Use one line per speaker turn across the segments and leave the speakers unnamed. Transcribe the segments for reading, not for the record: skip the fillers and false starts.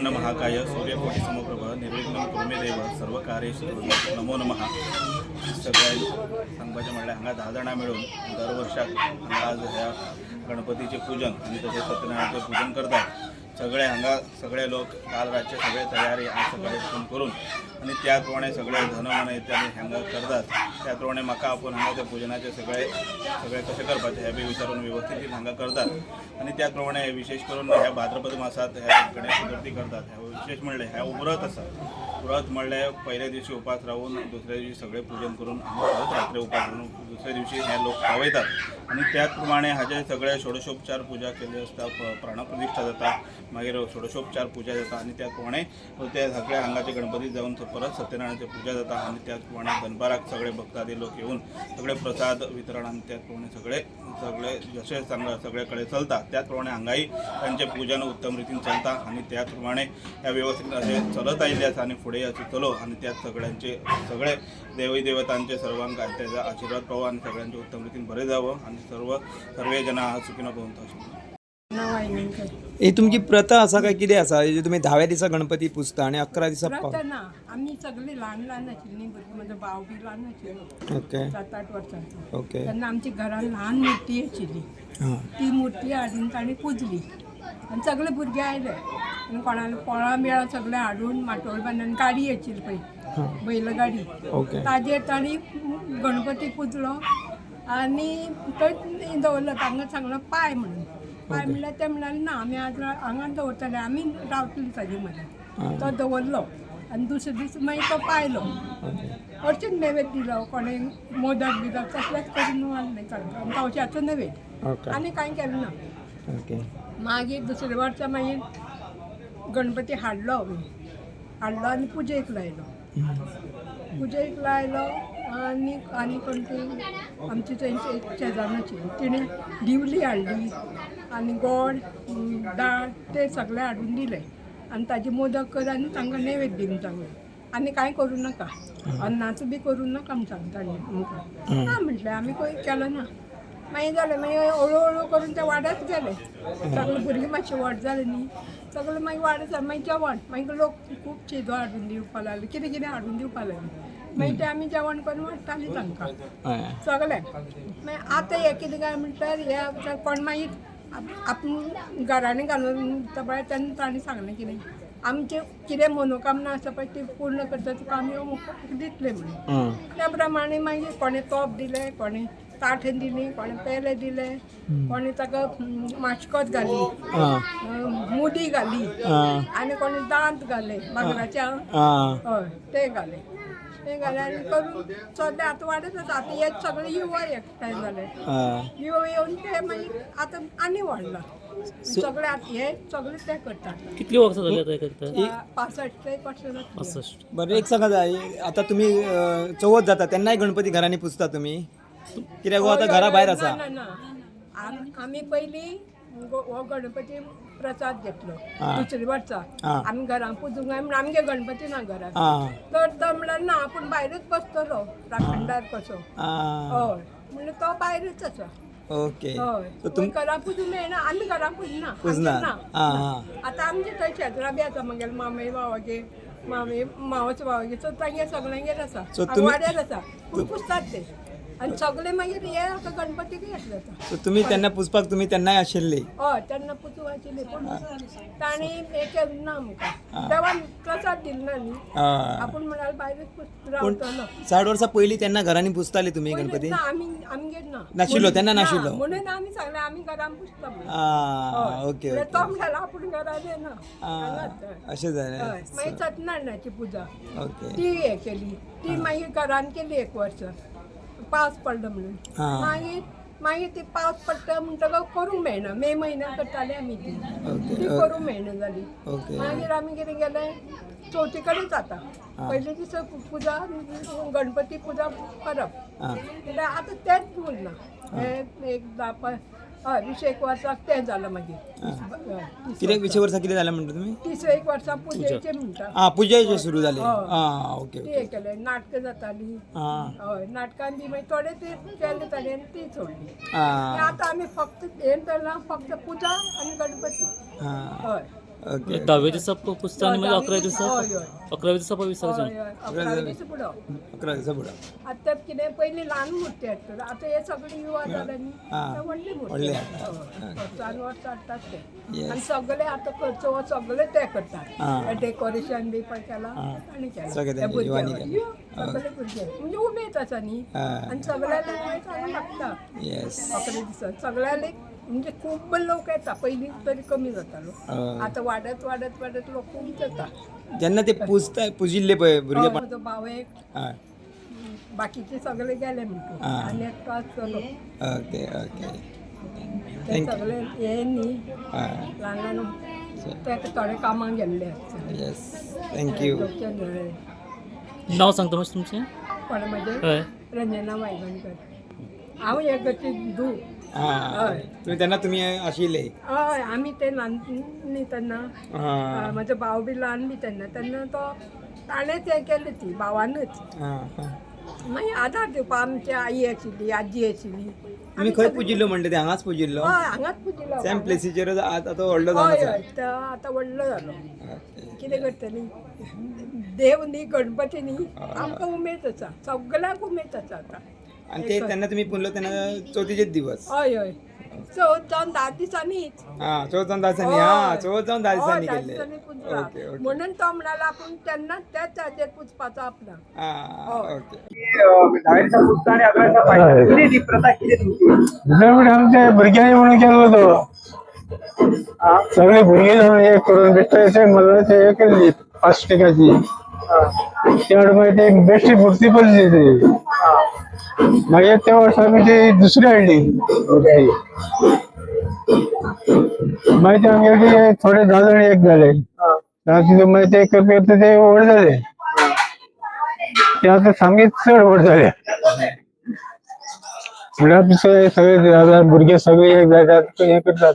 वक्रतुंड महाकाय सूर्यकोटी समप्रभ निर्विघ्नं कुरु मे देव सर्व कार्येषु नमो नमः. सगळ्यांक सांगपाचें म्हणल्यार हांगा 10 जाणां मेळून दर वर्साक हांगा आज ह्या गणपतीचें पुजन आनी तशेंच सत्यनारायणाचें पुजन करतात. सगळे हांगा सगळे लोक काल रातचे सगळे तयारी आज सकाळी उठून करून आनी त्या प्रमाणे सगळे धन मनयते आनी हांगा करतात. त्या प्रमाणे म्हाका आपोवन हांगा त्या पुजनाचे सगळे सगळे कशें करपाचें हें बी विचारून वेवस्थीत हांगा करतात. आनी त्या प्रमाणे विशेष करून ह्या भाद्रपद मासात ह्या गणेश चतुर्थी करतात. ह्या विशेष म्हणल्यार ह्या व्रत आसा. व्रत म्हणल्यार पयल्या दिवशी उपास रावून दुसऱ्या दिवशी सगळे पुजन करून आनी परत रात्री उपास करून दुसऱ्या दिवशी हे लोक पावयतात. आनी त्याच प्रमाणे हाजे सगळे षोडशोपचार पुजा केल्ली आसता, प्राणप्रतिश्ठा जाता, मागीर षोडशोपचार पुजा जाता आनी त्याच प्रमाणे ते सगळे हांगाचे गणपती जावन परत सत्यनारायणाची पुजा जाता. आनी त्याच प्रमाणे दनपाराक सगळे भक्तादी लोक येवन सगळे प्रसाद वितरण आनी त्याच प्रमाणे सगळे सगळे जशें सांगला सगळे कडेन चलता त्याच प्रमाणे हांगाय तांचें पुजन उत्तम रितीन चलता. आनी त्याच प्रमाणे ह्या वेवस्थीत अशें चलत आयिल्लें आसा आनी फुडें अशें चलो आनी त्याच सगळ्यांचे सगळे देवी देवतांचे सर्वांक ताजो आशिर्वाद पावो आनी सगळ्यांचे उत्तम रितीन बरें जावं आनी सर्व सर्वे जनाः सुखिनो भवन्तु अशें.
ही तुमची प्रथा आसा काय कितें आसा? म्हणजे तुमी 10व्या दिसा गणपती पुजता आनी 11 दिसा पाव.
प्रथा ना, आमी सगळीं ल्हान ल्हान आशिल्लीं भुरगीं. म्हजो भाव बी ल्हान आशिल्लो, 7-8 वर्सांचो. तेन्ना आमच्या घरान ल्हान मुर्ती आशिल्ली. ती मुर्ती हाडून तांणी पुजली आनी सगळे भुरगे आयले आनी कोणाले पोळां बिळां सगळें हाडून माटोळ बांदून गाडी आशिल्ली पळय, बैलगाडी, ताजेर तांणी गणपती पुजलो आनी थंय दवरलो. तांकां सांगलो पाय म्हणून. पाय म्हणल्यार ते म्हणाले ना, आमी आज हांगा दवरतले, आमी रावतली ताजे म्हऱ्यान. तो दवरलो आनी दुसरे दीस मागीर तो पायलो. हरशींच नैवेद्य दिलो, कोणें मोदक बिदक तसलेंच करून वाडलें तांकां, तवशाचो नैवेद्य. आनी कांय केलें ना. मागीर दुसरे वर्सा मागीर गणपती हाडलो, आमी हाडलो आनी पुजेक लायलो. पुजेक लायलो आनी आनी कोण ती आमची थंय एक शेजाराची तिणें दिवली हाडली आनी गोड दाळ ते सगळें हाडून दिलें आनी ताजे मोदक कर आनी तांकां नैवेद्य दी म्हूण सांगलें. आनी कांय करूं नाका, अन्नाचो बी करूं नाका म्हूण सांगता ताणें आमकां. ना म्हटलें, आमी खंय केलो ना. मागीर जालें, मागीर हळू हळू करून ते वाडत गेले. सगळे भुरगीं मातशें व्हड जालें न्ही, सगळें मागीर वाडत जालें. मागीर जेवण मागीर लोक खूब शिजो हाडून दिवपा लागले, कितें कितें हाडून दिवपा लागले. मागीर तें आमी जेवण करून वाडटालीं तांकां सगळ्यांक. मागीर आतां हें कितें काय म्हटल्यार हे कोण मागीर आपूण घरांनी घालून दिता पळय, तेन्ना तांणी सांगलें कितें आमचें कितें मनोकामना आसा पळय ती पूर्ण करता तुका आमी अमूक दितले म्हणून. त्या प्रमाणे मागीर कोणें तोप दिलें, कोणें ताट दिली, कोणें पेले दिले, कोणें ताका माश्कोत घाली, मुदी घाली आनी कोणें दांत घाले भांगराच्या, हय ते घाले. ते घाले आनी करून सगळें आतां वाडत आसा. आतां हे सगळे युवा एकठांय जाले, युवा येवन ते मागीर आतां आनी वाडला सगळे. आतां हे सगळे ते करतात.
कितली वर्सां जाली आतां हे करता?
65 एक वर्सां जातलीं.
65.
बरें, एक सांगा जाय, आतां तुमी चवथ जाता तेन्नाय गणपती घरांनी पुजता तुमी? कित्याक हो आतां घरा भायर आसा.
ना ना, आमी पयलीं हो गणपती प्रसाद घेतलो दुसरे वर्सा. आमी घरान पुजूंक जाय म्हूण आमगे गणपती ना घरान. तर तो म्हणल्यार ना, आपूण भायरूच बसतलो राखणदार कसो. हय, म्हणल्यार तो भायरूच आसा. हय, घरान पुजूंक मेळना, आमी घरान पुजना.
पुजना.
ना. आतां आमचे थंय शेजरा बी आसा, म्हगेले मामे भावागेर, मामे मावस भावागेर, सो तांगेर सगळ्यांगेर आसा, वाड्यार आसा, पूण पुजतात ते आनी सगळे मागीर हे आतां गणपतीक येतले आतां.
सो तुमी तेन्ना पुजपाक तुमी तेन्नाय आशिल्ली?
हय, तेन्ना पुजूंक आशिल्ली, पूण तांणी हें केलें ना आमकां, देवान प्रसाद दिलो ना न्ही. आपूण म्हणाल भायरूच रावतलो.
60 वर्सां पयलीं तेन्ना घरांनी पुजताली तुमी गणपती?
ना, आमी आमगेर ना.
नाशिल्लो तेन्ना? नाशिल्लो
म्हणून आमी सांगलें आमी घरान पुजता म्हणून.
ओके.
तो म्हणाल आपूण घरान येना.
अशें जालें.
मागीर सत्यनारायणाची पुजा ती हे केली, ती मागीर घरान केली एक वर्स, पावस पडलो म्हणून. मागीर मागीर ती पावस पडटा म्हणटकच करूंक मेळना. मे म्हयन्याक करताले आमी ती. ती करूंक मेळना जाली. मागीर आमी कितें केलें, चवथी कडेन जाता पयले दिसा पुजा, गणपती पुजा करप. म्हणल्यार आतां तेंच उरना. हें एक 10 हय 20 वर्साक तें जालां मागीर.
कितें 20 वर्सां कितें जालें म्हणटा तुमी?
31 वर्सां पुजेचें म्हणटा.
आं, पुजेचें सुरू जालें. आं, ओके.
ती केलें, नाटकां जातालीं. हय, नाटकान बी मागीर थोडे ते केले ताणें, ती सोडली. आतां आमी फक्त हें चल्लां, फक्त पुजा आनी गणपती. हय.
ओके.
धाव्या दिसा पुजता आनी मागीर 11व्या दिसा,
हय हय.
11व्या दिसा पळय विसर्जन.
हय हय, 11व्या दिसा बुडोवप.
11 दिसा बुडोवप.
आतां कितें, पयलीं ल्हान मुर्ती हाडटात, आतां हे सगळे युवा जाले न्ही, ते व्हडली मुर्ती
व्हडली.
हाडटात. हय, वर्सान वर्स हाडटात ते. आनी सगळे आतां खर्च हो सगळे ते करतात, डेकोरेशन बी पण केलां तांणी केलां.
सगळे
ते
तेंचे
भुरगे,
युवांनी केलां.
सगळे भुरगे म्हणजे उमेद आसा न्ही, आनी सगळ्यांक चांगलं लागता. 11 दिसा सगळ्यांक म्हणजे खूब लोक येता. पयलीं तरी कमी जातालो, आतां वाडत वाडत वाडत लोक खूब जाता.
जेन्ना ते पुजता, पुजिल्ले पळय भुरगेपण.
म्हजो भाव एक, बाकीचे सगळे गेले म्हणटू, आनी एकटो आसतलो.
ओके ओके
ते सगळे हे न्ही, ल्हान ल्हान ते थोडे कामाक गेल्ले आसतले.
येस, thank you.
नाव सांगता मातशें तुमचें?
कोण म्हजें?
हय.
रंजना वायगणकर. हांव हे गती धूव.
हां, तुम्ही तेन्ना तुमी आशिल्ले?
हय, आमी ते ल्हान न्ही तेन्ना. म्हजो भाव बी ल्हान बी तेन्ना, तेन्ना तो ताणेंच हें केलें ती भावानूच.
हां हां
मागीर आदार दिवपा आमची आई आशिल्ली, आजी आशिल्ली.
तुमी खंय पुजिल्लो म्हणटा ते, हांगाच पुजिल्लो?
हय, हांगाच पुजिल्लो.
सेम प्लेसीचेरच आतां व्हडलो जावन
हय.
आसा.
हय, तो आतां व्हडलो जालो. कितें करतली, देव न्ही, गणपती न्ही, आमकां उमेद आसा, सगळ्यांक उमेद आसा आतां.
आनी ते तेन्ना तुमी पुजलो तेन्ना चवथीचेच दिवस?
हय हय, चवथ जावन 10 दिसांनीच.
हां, चवथ जावन 10 दिसांनी. हां, चवथ जावन 10 दिसांनी
10
केल्ले.
दिसांनी पुजला.
ओके ओके
म्हणून तो म्हणाला आपूण तेन्ना त्याच हाजेर पुजपाचो आपणाक.
हां, ओके.
दुसरें आमच्या भुरग्यांनी म्हणून केल्लो तो, सगळे भुरगे जावन एक करून बेश्टे मल्लाचे हे केल्ली प्लास्टिकाची. त्या मागीर ती बेश्टी मूर्ती पडली ती. मागीर त्या वर्सा आमी ती दुसरी हाडली मूर्ती. मागीर ते आमगेले ते थोडे 10 जाण एक जाले, तितून मागीर ते करता करता ते व्हड जाले. ते आतां सामके चड व्हड जाले. म्हणल्यार दुसरे सगळे भुरगे सगळे एक जातात, हे करतात.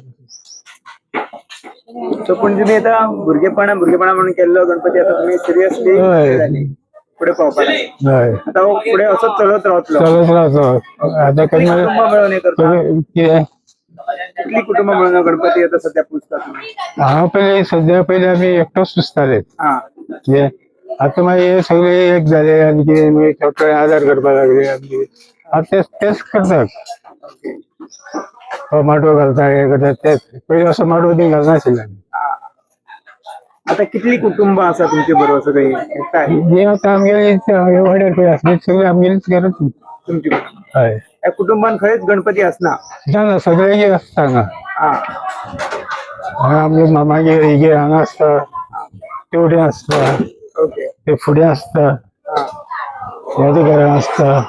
सो पूण तुम्ही आता भुरगेपणा भुरगेपणा म्हणून केल्लो गणपती आता तुम्ही सिरियसली फुडें पावपाक लागले. आता हो फुडें असोच चलत रावतलो?
चलत राहतो आता.
कितली कुटुंबां मेळून हे करता?
कितें?
कितली कुटुंबां मेळून हो गणपती आता सध्या पुजता तुम्ही?
हांव पयलीं, सद्या पयलीं आमी एकटोच पुजताले. कितें, आतां मागीर हे सगळे एक जाले आनी कितें मागीर थोडे आदार करपाक लागले आनी आतां तेच तेच करतात. हो, माटव घालता, हे करता तेच. पयलीं असो माटव बी घालनाशिल्ले आमी.
आता कितली कुटुंबां आसा तुमचे बरोबर सगळी काय?
हे आतां आमगेली वाड्यार पळय आसली सगळी आमगेलीच घरात.
तुमची?
हय.
ह्या कुटुंबान खंयच गणपती आसना?
ना ना, सगळे आसता हांगा. हांगा आमगे मामागेर हेगेर हांगा आसता, तेवटेन आसता. ते फुडें आसता, ह्या घरान आसता.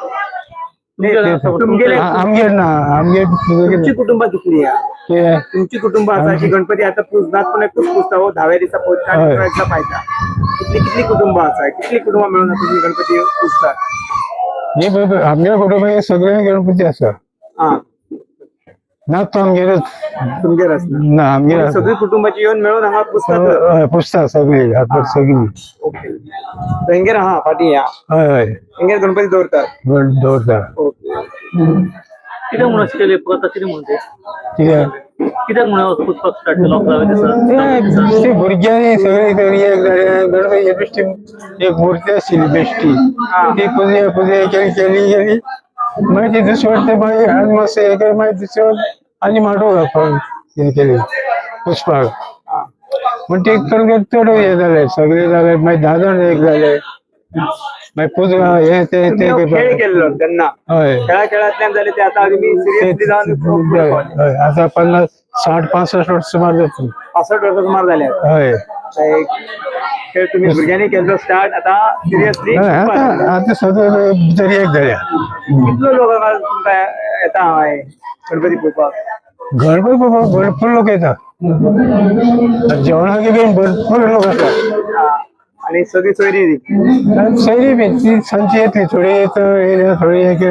तुमगेले?
आमगेर ना, आमगेर.
तुमची कुटुंबां कितली आहा?
कितें?
तुमची कुटुंबां आसा अशी गणपती आता पुजनात, पण एकूच पुजता हो धाव्या दिसा पोचता आणि 11व्या दिसा पायता. कितली कितली कुटुंबां आसा, कितली कुटुंबां मेळून आता तुम्ही गणपती पुजतात?
हे बरोबर, आमगे कुटुंबाक सगळे गणपती आसा. ना, तो आमगेरच.
तुमगेर आसना?
ना, आमगेर आसा.
सगळी कुटुंबाची येवन मेळून हांगा पुजतात?
हय, पुजता सगळी हातभर सगळी.
ओके, हेंगेर हा फाटी या.
हय हय.
हेंगेर गणपती दवरतात?
दवरता.
ओके.
कित्याक म्हणून अशें केलें प्रथा, कितें म्हणून ते?
कितें?
कित्याक म्हणून पुजपाक स्टार्ट केलो 11व्या दिसा?
ते भुरग्यांनी सगळे तरी एक जाले. गणपती बेश्टी एक मूर्ती आशिल्ली बेश्टी, ती पुजे पुजे केली केली केली. मागीर ती दुसरे वाटते, मागीर आनी मातशें हे केलें. मागीर दुसरे वाट आनी माटोव घालपाक हे केली पुजपाक. म्हण ते करत चड हे जाले, सगळे जाले. मागीर 10 जाण एक जाले, मागीर पुजा हे ते ते
तुम्ही हो खेळ
करपाक.
केल्लो तेन्ना?
हय.
खेळा खेळांतल्यान जाले ते आता तुम्ही सिरियसली जावन
हय हय. आता 50 60 65 वर्स सुमार जातली.
65 वर्सां सुमार जाले.
हय.
आता एक खेळ तुम्ही भुरग्यांनी केल्लो स्टार्ट, आता सिरियसली.
हय, आता आता सगळे भितर एक जाल्या.
कितलो लोक हांगा तुमकां येता हांगा हे गणपती पळोवपाक?
गणपती बाप्पा भरपूर लोक येतात. जेवणाक बी भरपूर लोक आसात.
आणि सगळी सोयरी?
आणि सैरी बी ती सांजची येतली, थोडी येत, थोडी हे.